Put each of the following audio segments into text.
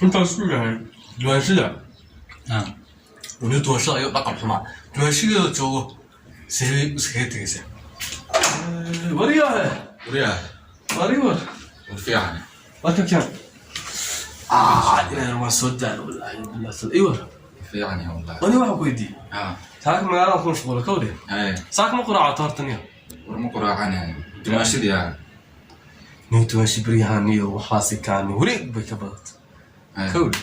Intaas u yahay duwaanshida. Weli duwanshada iyo dhaqan xumaa duwanshigeeda joogo sidee iskaga tegaysaa? Waryahe. Waryaha. Wari war. War fiican. Warka keen inaan waan soo daalo, wallaahi billahi i war. Fiican ya wallahi. Wani waxaan ku weydiiyey, saaka magaalada ku mashquula kawdhe. Saaka ma quraacato horta niyo? War ma quraacanaya. Dumaashadii ah. Nin duwanshi beryahan iyo waxaasi kaani wareeg bay ka badatay. Kawdhe,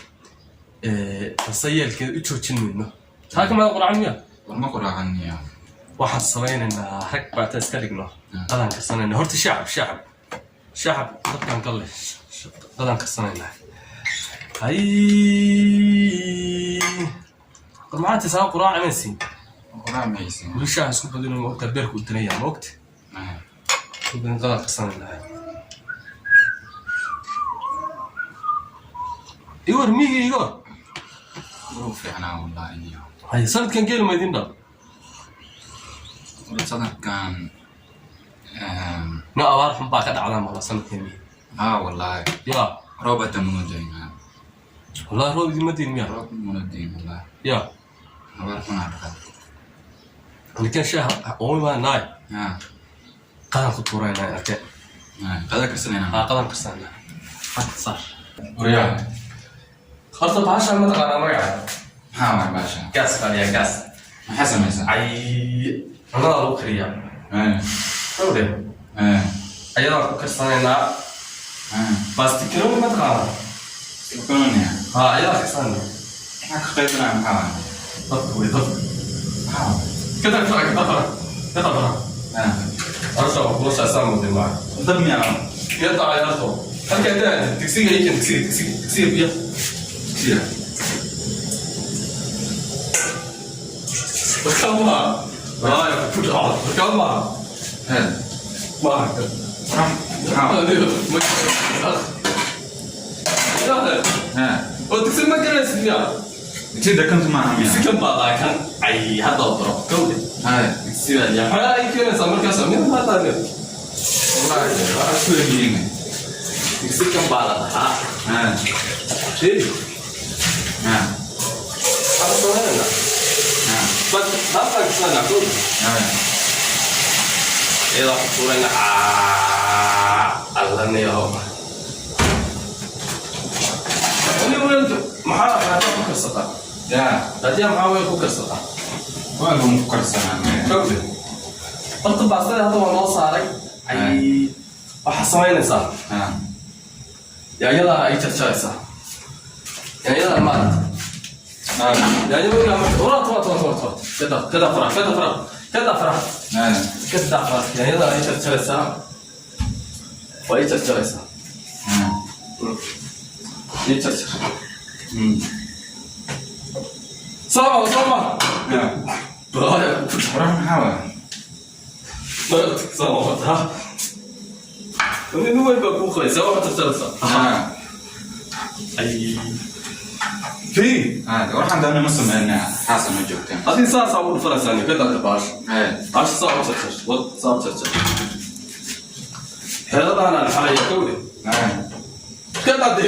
balse yeelkeeda u joojin mayno. Saaka maada quraacan miya? War ma quraacanaya. Waxaan samaynaynaa rag baa iska dhigno, qadaan karsanayna horta. Shacab shacab shacab dadkaan galle, qadaan karsanaynaa. Hay, war maxaa saa quraaca maysiin? Quraac maysin. Weli shaaha isku badino, ma ogtaa? Beerka u dinaya, ma ogta? Isku badin, qadaan karsanaynaa. Iwar miigi igo. War u fiicnaa wallahi niyo. Hay, sanadkan geeli ma idin dhal? War sanadkan No abaar xun baa ka dhacdaa maqla sanadkan miigi. Ha wallahi. Ya. Roob hata muna dayn. Wallahi roob idinma diin miya? Roob muna dayn wallahi. Ya. Abaar xun aa dhacday. Ninkan shaaha ooma baa naay. Qadaan ku tuuraynaa arkee. Qada karsanayna. Haa, qadaan karsanaa, xagga saar. Waryaha. Horta bahashaan ma taqaanaa magaca? Maxaa waay baasha? Gaas qaaliya, gaas. Maxaa samaysaa? Ay, cunada lagu kariyaa. Dhowde. Ayadaan ku karsanaynaa. Bastikaroni ma taqaanaa? Macaroni. Haa, ayadaan karsanayna. Maxaa ka qaybinaya, maxaa waay? Dabka wey, dabka. Maxaa waay? Kada fara, kada fara, kada fara. Arsa waa kula saasaa mooday maa. Dab miyaa? Yada ayarto halka intaa digsiga iken, digsiga, digsiga, digsiga biyo. Siya. Barkaa maaha, ku dhaco, barkaa maaha. Maaha kan. Maxaa waay? Oo digsi ma garanaysid miyaa? Digsi dekantu maaha miyaa? Digsi kan baa laa kan ay hadda baro kawde. Digsi baa yaa xoolaa ay keenaysaa markaas mid ma taqaanid. Wallahi waxaa isku egyihiin. Digsi kan baa la dhahaa. Sheegi. Waxaan samaynaynaa bas baastaan kasanaa kawde. Iyadoo ku tuurayna allanayaho. Ani weelka maxaa raadiyaa ku karsataa? Ya. Raadiyaa maxaa weel ku karsataa? Waa lagu karsanaa. Kawde, horta baastada hadda waa noo saaray. Ay, waxaa samaynaysaa yaanyadaa ay jarjaraysaa, yaanyadaa maaragta yaanya weligaa marka wara tuwa tuwa tuwa tuwa kada kada fara kada fara kada fara kada fara. Yaanyadaa ay jarjaraysaa, waa ay jarjaraysaa. Ii jarjar. Sama sama. Ya. Balaya. Warar maxaa waay? Sama wataa. Nin weyn baa kuu qoysa, waxaad jarjaraysaa. Ay. Fii. Waxaan doona ma sameynaa, xaasa ma joogteen. Adii saasaa ugu dhufanaysaa nin ka daata baasha. Baasha saa u jarjar. Wad saa u jarjar. Xeeladaana xalaya kowde. Ka daade.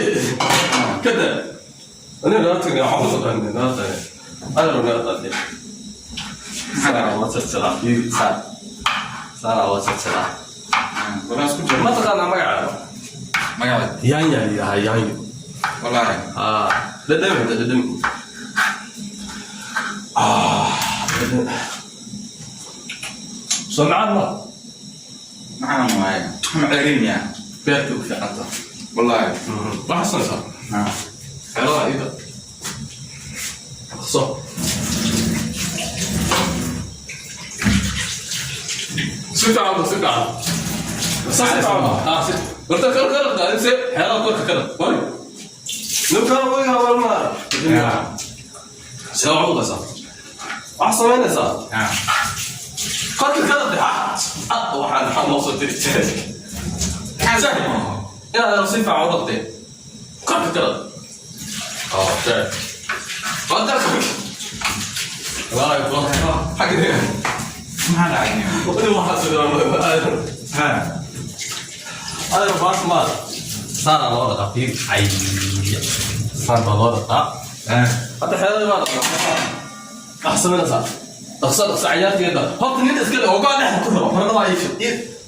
Ka daa. Aniga nala tagnay, waxaan ku soo nala tagnay. Ana nala tagnay. Saara waa jarjaraa. Fii saar. Saara waa jarjaraa. Waraa isku jiro. Ma taqaanaa magaceeda? Magaceed? Yaanya la yidhaahaa, yaanyo. Wallahi. Haa, dhadhami, dhadhami. Dhadhami. Soo macaan ma? Maxaan waaye? Ma ceeriin miyaa? Beerta u fiican tahay. Wallahi. Ma xasanaysaa? Xeelada ida. So. Si fiican, si fiican. Si fiican. Ah, si. Horta kor kor da, si xeelada korka kala. Wari. Ninkan weligaa war ma. See wax u qasaa? Waxaa samaynaysaa? Korka kala de. Waxaan maxaa noo soo diri jiray? Inaad si fiican u dhaqdee. Korka kala. Okay. Wada. Wallahi xagga. Maxaa dhacay? Wadi waxaa soo Adeer baas maal. Saana loo dhaqaa fiir. Ay. Saan baa loo dhaqaa. Hadda xeelada baa dhaqaa. Wax samaynaysaa? Dhaqso, dhaqso, cayaarteeda. Horta nin iska oo go'a dhexda ku xiro, baradhada ii shid.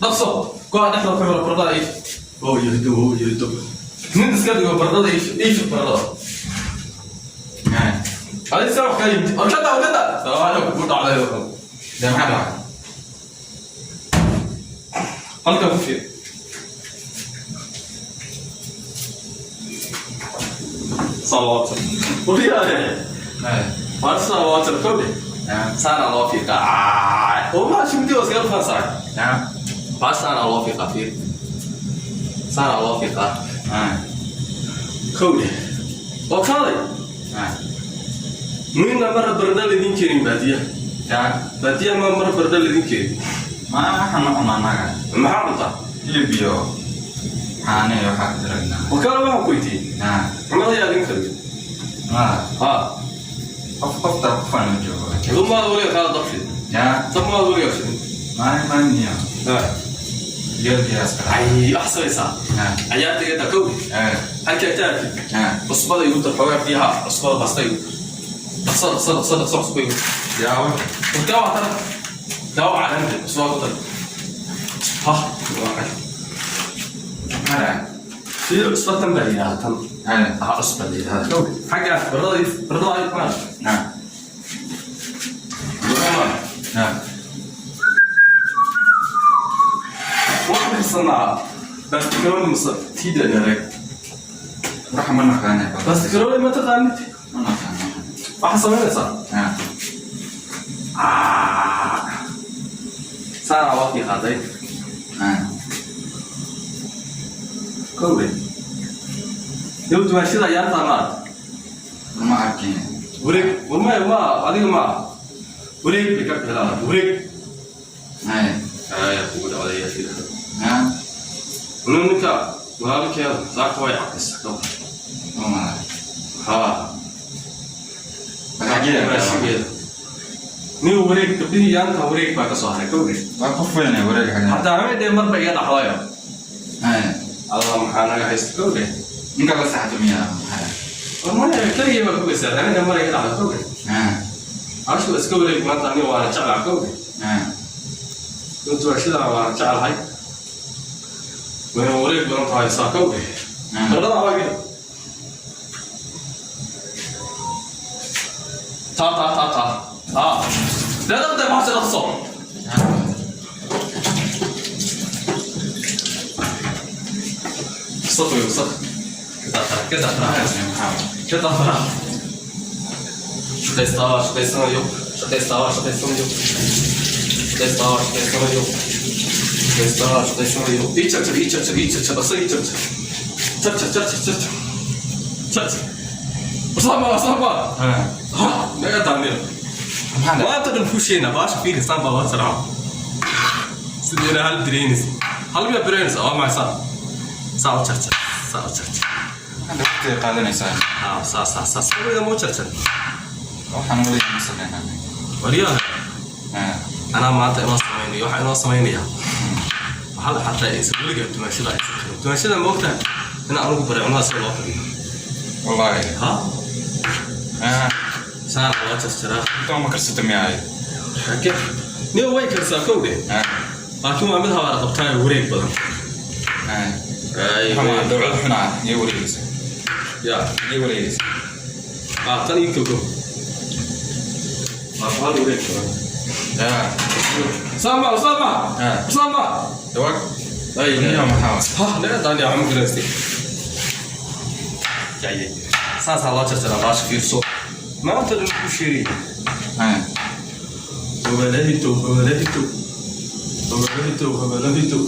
Dhaqso, go'a dhexda ku xiro, baradhada ii shid. Oo yirido, oo yirido. Nin iska dhigo, baradhada ii shid, ii shid baradhada. Adiga saa wax kaa yimid. Orkada, orkada. Salaam ku dhacday. Dee maxaa dhacay? Halkan ku fiir. Salawaat. Wariyaale. Waa salawaat kowde. Saana loo fiiqaa. Oo ma shimdi oo iskaga faansaay. Baa saana loo fiiqaa, fiir. Saana loo fiiqaa. Kowde. Oo kaalay. Mina mar barda lidin keenin baadiya. Baadiya ma mar barda lidin keenin. Ma waxaan ma cunaa annaga. Maxaa cuntaa? Hilib iyo caano iyo waxaa ku daragnaa. Wakaala waxaan ku weydiiyey. Cunada yaa idin kariyo. Ma Ha. qof qofta ku fan ma joogo. Dumaad weliga qaada dabshid. Ya. Dab maad weliga shidin. Maalin maalin iyo Ha. geelkiyaa iska dhacay. Ay, wax samaysaa. Cayaarta iga daa kowde. Halkaa taagtid. Cusbada igu dar, xoogaa biyaha cusbada basta igu dar. Dhaqso, dhaqso, dhaqso, dhaqso, cusba igu dar. Yaawe. Daawac tar. Daawac caleenta cusbada ku dar. Ha, waa kay. Maxaa dhacay? Sidii cusba tan baa yidhaahdaa tan. Ha, cusba la yidhaahdaa. Kowde. Xaggaa baradhada baradhada ay maan. Maan. Waxaan karsanaa baastikarooni mise tiida dheereg. Waxa ma naqaanay. Baastikarooni ma taqaanid? Ma naqaano. Waxaa samaynaysaa? Saanaa loo fiiqaaday. Kowde. Yow dumaashada ayaantaa ma arag. Ma arkin. Wareeg, war maya, ma adiga ma wareeg bay ka bilaabaan wareeg. Ay, kugu dhacday yaa shida. Ninka walaalkeeda saaka way cakisa kawar. Ma Ha. xagee? Dumaashigeeda. Nin wareeg gabdhihii yaanta wareeg baa ka soo haray kowde. Waa qof weyn ee wareeg xagee? Hadda haween dhee marba iga dhacdayo. Allah maxaa naga haysta kowde. Ninka la saxdo miyaa? Maxaa? War maya, keligay baa ku geysaa, haween dhee mar iga dhacda kowde. Cashu waa iska wareeg maanta, aniga waana jeclaa kowde. Dumaashada waana jeclahay. Wayna wareeg badan tahay saa kowde. Baradhada waa gida. Ta ta ta ta. Ta. لا تقدر ما تقصر. صفي وصف. كذا كذا كذا. Shaqaystaa, shaqaysanayo, shaqaystaa, shaqaysanayo, shaqaystaa, shaqaysanayo, shaqaystaa, shaqaysanayo. Ii jarjar, ii jarjar, ii jarjar, dhaqso ii jarjar. Jarjar, jarjar, jarjar. Jarjar. Usama, Usama. Ha, naga daaniyo. Maxaa dhacay? Maanta dhan kusheena baasha fiiri, saan baa loo jaraa. Sideena hal direynaysa. Hal miyaa bireynaysa? Waa maxay saan? Saa u jarjar, saa u jarjar. Maxaa waqtiga qaadanaysaa? Ha, saa saa saa. Saa ma u jarjar. Waxaan weliga ma sameynaa. Waryaha. Anaa maanta inoo samaynayo, waxaa inoo samaynaya. Waxaa la xataa aysan weligaa dumaashada aysan karin. Dumaashada ma ogtahay in anugu baray cunnada sida loo kariyo. Wallaahi. Ha? Saan loo jarjaraa. Inta ma karsato miyaa? Xagee? Nin way karsaa kowdhe. Laakiin waa mid habaar qabtaa wareeg badan. Ay, Waxaa dawlad xunaa iyo wareegaysa. Ya. Iyo wareegaysa. Ah, tan iyo kogo. Waa hal wareeg badan. Sama, Usama. Usama. Dawaag. Ay, Niyo maxaa? Ha, naga daaniya waxma garanaysid. Yaye. Saasaa loo jarjaraa baasha, fiirso. Maanta dhan ku sheegay. Hobalahito, hobalahito. Hobalahito, hobalahito.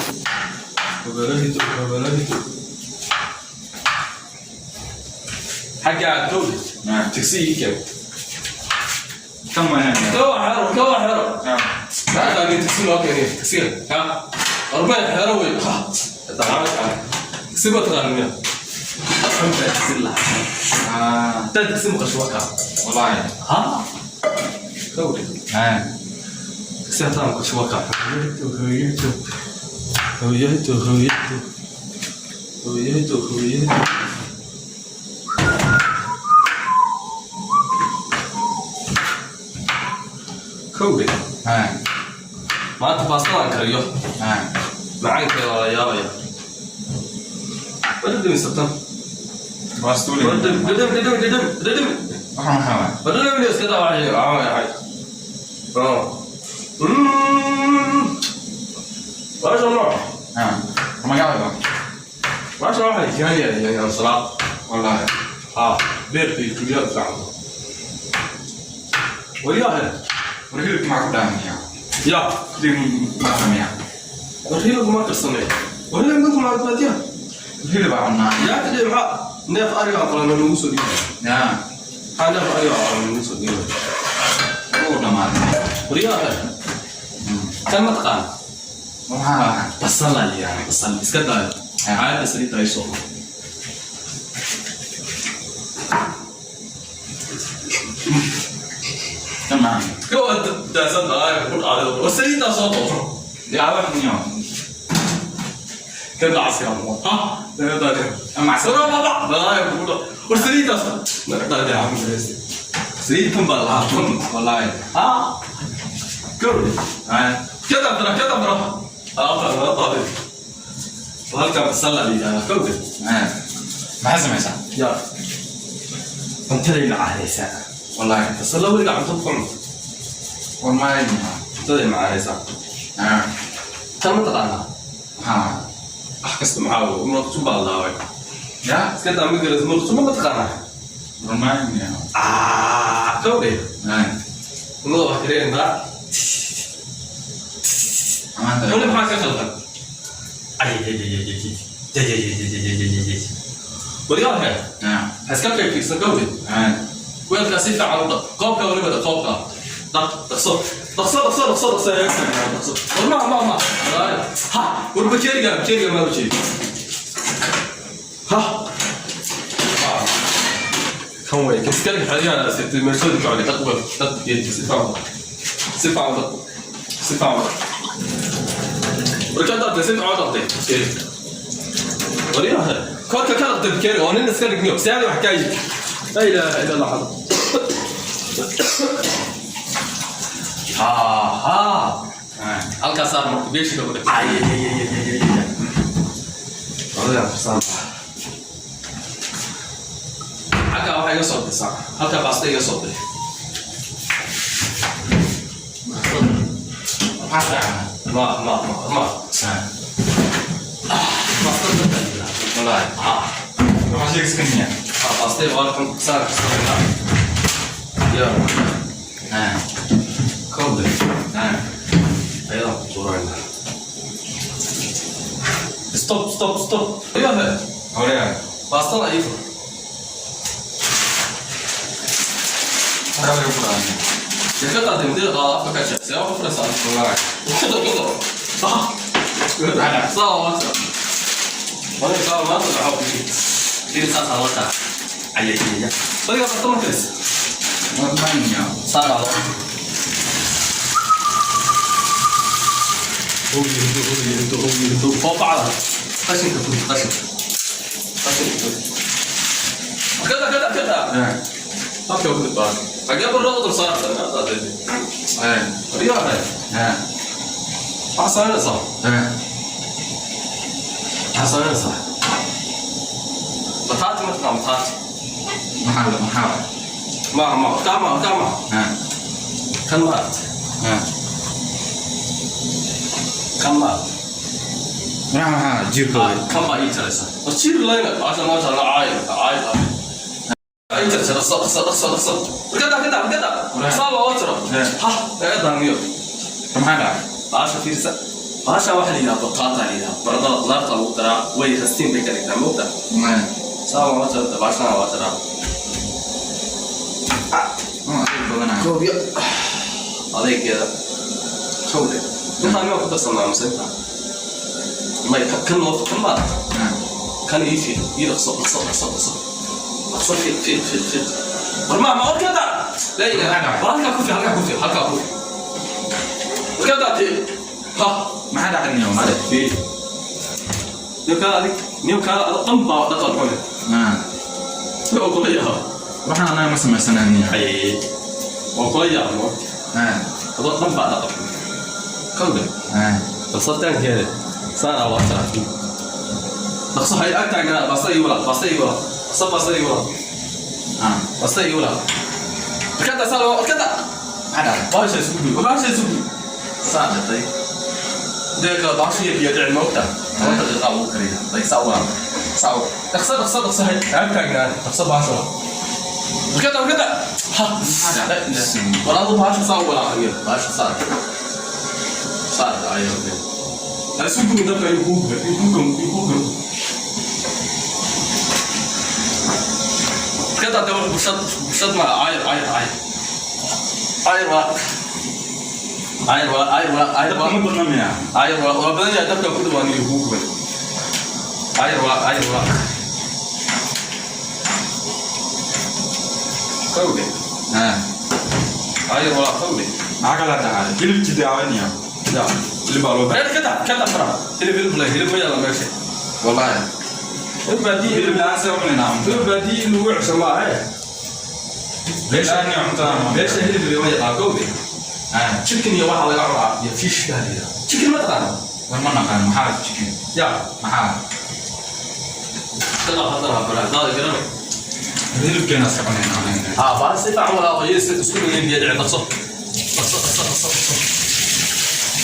Hobalahito, hobalahito. Xagga dowlad. Tagsi ii keen. Tan waa inaan. Kawa xero, kawa xero. Maanta aniga tagsi noo keenay, tagsiga. Ha? Arbay xero wey. Ha. Tagsi ma taqaanin miya? Xunta tagsi lahaa. Intaad tagsi maqasho waa kaa. Wallaahi. Ha? Kowdhe. Tagsi haddaan maqasho waa kaa. Hooyahito, hooyahito. Hooyahito, hooyahito. Hooyahito, hooyahito. Kowde. Haa. Maanta baastadaan kariyo. Haa. Macaankeeda waa la yaabaya. Wadadami sabtan. Baasto weli. Wadadami, dhadhami, dhadhami, dhadhami, dhadhami. Waxaan maxaa waay? Wadadami iska daa waxay waxay. Oh. Mm. Waa nooc. Haa. Magacaaga? Waa waxay yaanya yaanya salaad. Wallaahi. Ha, beerka iyo tulyada fiican. Wariyaha. War hilibka maxaa ku dhaamiya? Ya. Hilib ma dhamiya. War hilibka ma karsanay. War hilibka ma baadiya. Hilib baa cunaa. Yaa kadib maxaa neef ariga aan qalana nagu soo dhiibay. Yaa. Maxaa neef ariga aan qalana nagu soo dhiibay. Wuu dhamaaday. Wariyaha. Kan ma taqaan? Maxaa waay? Basal la yiraahdaa, basal iska daayo. Caada saliidda ay soo. Kan maxaa? Kuwa daasan daayo ku dhacday. War saliidda soo dooro. Yaa wax niyo. Kan dhacsi ama. Ha? Daayo daayo. Macsan. Soo baba. Daayo ku dhac. War saliidda soo. Daayo aan saliidtan baa lahaa. Wallaahi. Ha? Gawri. Haa. كده ترى كده ترى اه طيب وهلكا بسلة لي كوكب. Haa. Maxaa samaysaa? يا cuntaday macaanaysaa. Wallaahi. Basalla weliga cunto ku cunto. War maay maxaa? Cuntaday macaanaysaa. Haa. Tan ma taqaanaa? Maxaa waay? Wax kasta maxaa wey murqtu baa laaway. Yaa. Iska daa ma garas murqtu ma taqaanaa? War maay niyo. Ah, kowdhe. Haa. Cuntada wax kareynaa. Amaanta. Wali maxaa ka khaldan? Ay ay ay ay ay ay ay ay ay ay ay. Waligaa Haa. ha iska qayb kowdhe. Haa. Weelkaa si fiican u dhaq, koobka weliba dhaq, koobka dhaq, dhaqso dhaqso dhaqso dhaqso dhaqso dhaqso. War ma ma ma ha, war bakeeriga bakeeriga ma ujeedi ha kan wey kan iska dhig xeryaha sirtay meeshooda jecel dhaq weel dhaq bakeeriga si fiican u dhaq, si fiican u dhaq, si fiican u dhaq. War ka dhaqtay, si fiican u dhaqtay bakeeriga. Waryaha koobka ka dhaqtay bakeeriga oo nin iska dhigniyo saadi wax kaa yidhi. لا اله الا الله. ها ها. Haa. Halkaas saar marka beeshiga ku dhig. Ay ay ay ay ay ay. Walaal farsan. Halkaa waxaa iga soo dirsaa. Halkaa baasta iga soo dir. Maxaa dhacay? Ma ma ma ma. Haa. Baasta dadka yidhaa. Wallaahi. Ha. Waxaa sheegaysa kan miyaa? Ha, baasta waa kan saar karsanayna. Ya. Haa. Kowde. Haa. Ayadaan ku tuurayna. Stop stop stop. Yahe. Hore. Baastada ii fur. Maxaa laga furaa? Shirkadda dimdida qaada afka ka jeex. See wax u furaysaa? Wallaahi. Kudo kudo. Ah. Saa waa saa. Wala saa maanta waxa ku jira. Fiir saas aa wata. Ay ay ay. Bariga baasta ma karis. War maay niyo. Saar aa wata. Fooq bacda. Qashinka ku qashinka. Qashinka ku. Kada kada kada. Haa. Halka ku baa. Xagee barro dul saarta? Haa. Riyaha. Haa. Waxa samaynaysaa? Haa. Maxaa samaynaysaa? Bataati ma taqaan bataati? Maxaa la maxaa waay? Ma ma kama kama. Haa. Kan ma aragtay? Haa. Kan ma aragtay? Maxaa maxaa jiirka waay? Kan baa ii jaraysaa. War jiir layna baasha noo jarna caay caay. Ii jarjara dhaqso dhaqso dhaqso dhaqso. Kada kada kada. Saa loo jaro. Ha, laga daamiyo. Maxaa dhacay? Baasha fiirsa. Baasha waxa la yidhaha bataata la yidhaha. Baradhada qudaarta lagu daraa way rastiin bay ka dhigtaa moogta. Maa. Saa loo jaro baashana waa jaraa. Oo adeeg badanaa. Koobyo. Adeegeeda. Kowde. Intaan miyaa ku darsanaa mise intaan? May kan noo kan ma aragtay? Haa. Kan ii fiiq, ii dhaqso dhaqso dhaqso dhaqso. Dhaqso fiiq fiiq fiiq fiiq. War ma ma orkada. La ilaha. War halkaa ku fiiq, halkaa ku fiiq, halkaa ku fiiq. Orkada ti. Ha. Maxaa dhacay niyo? Adeeg fiiq. Niyo kaa adig, niyo kaa adag dhan baa dhaqan xun. Haa. Waa kula yaab. Waxaan anaga ma samaysanaa niyo. Ay. Waa kula yaab. Haa. Adoo dhan baa dhaqan. Kawde. Balsartaankeeda saanaa loo jaraa. Dhaqso hay ag taagnaa, basta ii walaaq, basta ii walaaq, dhaqso basta ii walaaq, basta ii walaaq. Kada saa loo kada. Baasha isku gub, baasha isku gub. Saa dhintay. Dee kale baasha iyo biyo dhicin ma ogtaa? 10 daqiiqa lagu kariyaa. Day saa walaaq. Saa walaaq. Dhaqso, dhaqso, dhaqso hay ag taagnaa, dhaqso baasha walaaq. Kada, kada. Ha. Walaadu baasha saa u walaaqayo, baasha saa. Saa ayo. Ha isku gubin dabka, ayuu kuu gubay, ayuu kuu gubay, ayuu kuu gubay. Kada de bushad, bushad ma ayr, ayr, ayr. Ayr waa. Ayr waa, ayr waa, ayr waa. Ma badna miya? Ayr waa, waa badan yahay dabka ku dhawaan iyo kuu gubay. Ayr waa, ayr waa. Kawde. Ayr waa, kawde. Maxaa kala dhahay? Hilib jidaawaniya. Ya. Hilib baa loo baahan. Reer kada, kada fara. Hilib, hilib leh, hilib ma yaala meesha. Wallahi. Hilib baadiye, Hilib la'aan see u cunaynaa cunto? hilib baadiye in lagu cesho ma aha. Meesha cuntada Meesha hilib lama yaqaan, kawde. Chicken iyo waxaa laga cunaa iyo fish baa la yidhaha. Chicken ma taqaana? War ma naqaan, maxaa chicken? Ya. Maxaa? Kada haddana ha baraa, daada garanay. Hilibkeena iska cunaynaa anaga. Ha, baa si fiican walaaqo, si isku dhigin biyo dhicin, dhaqso. Dhaqso, dhaqso, dhaqso, dhaqso.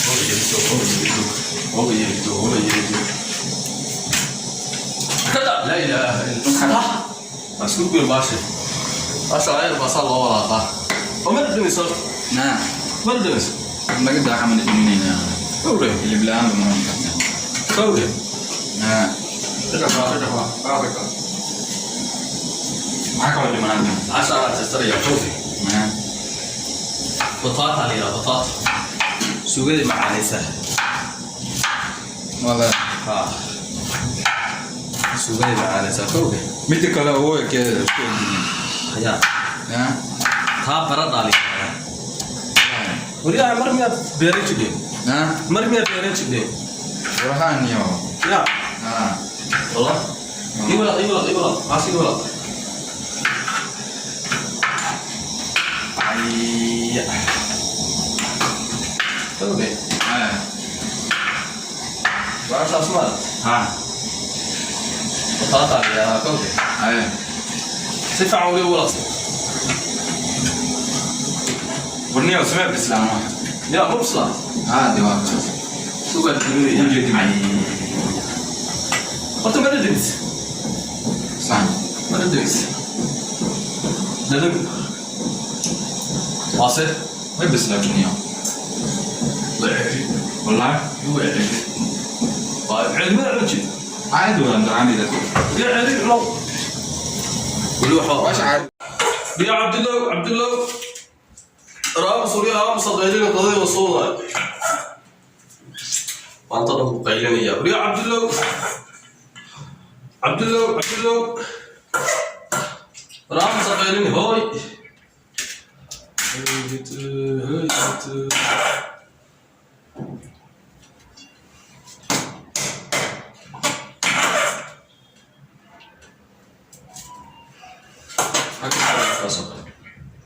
Hooyo yeeso, hooyo yeeso, hooyo yeeso, hooyo yeeso. Kada, laa ilaaha illa Allah. Waa isku goy baasha. Baasha ayar baa saa loo walaaqaa. Oo ma dhadhamayso horta? Naa. Ma dhadhamayso? Naga daa, xamal dhiminaynaa. Kawre. Hilib la'aan ba ma cuni karnaa. Kawre. Naa. Dhadhan waa, dhadhan waa, baaraka. Maxaa kaloo dhimanaan? Baasha anaa jarjaraya, kawre. Naa. Bataata la yidhaha, bataata. Suugadii macaanaysaa. Wallahi. Ha. Suugadii macaanaysaa, kawre. Midda kale ugu ekeeda isku egyihiin. Hayaa. Yaa. Taa baradhaa la yidhahdaa. Waryaha, mar miyaad beeran jirteen? Naa. Mar miyaad beeran jirteen? Warhaan iyo. Ya. Naa. Wallah. Ii walaaq, ii walaaq, ii walaaq. Baasha ii walaaq. Ay. Kawre. Baashaas ma aragt? Ha. Bataata la yidhahdaa, kawre. Si fiican weli u walaaqsan. Warniyo samee bislaan waxa. Ya, ma bislaa? Ha, dee waa. Sugaad gelinaya. Ujeedin. Ay. Horta ma dhadhamis? Saan. Ma dhadhamis? Dhadham. Waase? Way bislaatin iyo. Waa ceeri. Wallahi. Waa ceeri. Waa ceeri, ma cuni jid. Caadi waa gacanida. Ya ceeri cunow. Weli waxba. Baasha caadi. يا عبد الله، عبد الله، رامس وريا رامس قايلين قضية وصولة وانت ضم قايلين يا عبد الله، عبد الله، عبد الله، رامس قايلين هاي هاي.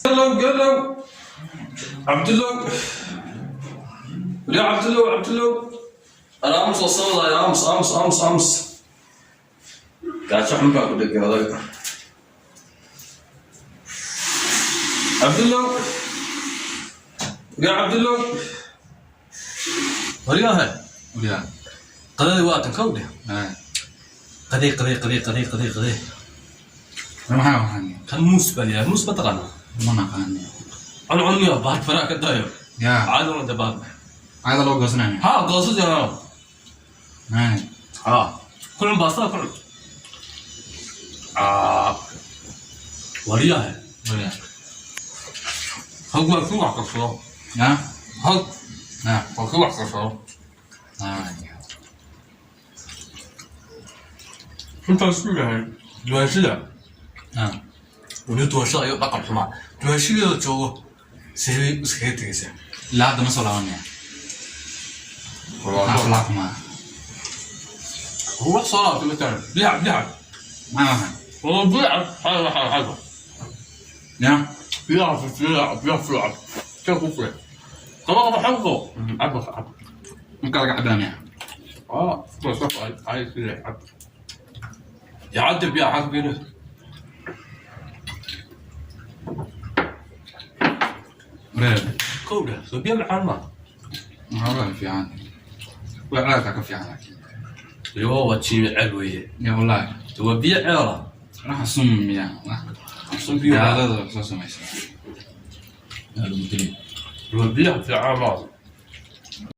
قالوا قالوا عبد الله، يا عبد الله، عبد الله، انا امس وصل يا امس، امس، امس، امس gaajo xun baa ku dhegan adag. Cabdullow, ya Cabdullow, waryahe. Waryaa. Qadadii waa tan, kowdhe. Ah. Qadee, qadee, qadee, qadee, qadee, qadee. War maxaa waxaan? Kan muus baa la yidhaha, muus ma taqaanaa? Ma naqaan. Cun, cunniyo, bahal faraha ka daayo. Yaa. Caadi una bahal. Caada loo goosanaya. Ha, goosad. Ah. Ha, kulan baastada ku cun. Ah, waryahe. Waryaa. Hog waa ku wax karsado. Yaa. Hog Ah. waa ku wax karsado. Ah. Intaas ku yahay duwaashida. Ah. Weli duwaashada iyo dhaqan xumaa, duwaashideeda joogo sidee iskaga tegaysaa? Ilaa hadda ma soo laabanaya. Maxaa soo laabmaa? Wax soo laabtay matalan biyac, biyac. Maxaa waxaan? Waa biyac, xaga, xaga, xaga. Yaa. Biyac, biyac, biyac, biyac kan ku furay. Kama xanqo. Cab cab. Marka laga cabaa miya? اه عايز كده عب. يعدي بيها حاجه بينا. Wareer. Kowda soo biyo macaan ma? Waxoogaa fiican. Waa ceelka ka fiican laakiin. Iyo waa jiimi ceel weeye. Ya wallaahi. Waa biyo ceela. Waxa sun miya? Sun biyo. Gaalada soo samaysa. Yaa lagu dilay. Waa biyo fiican ma?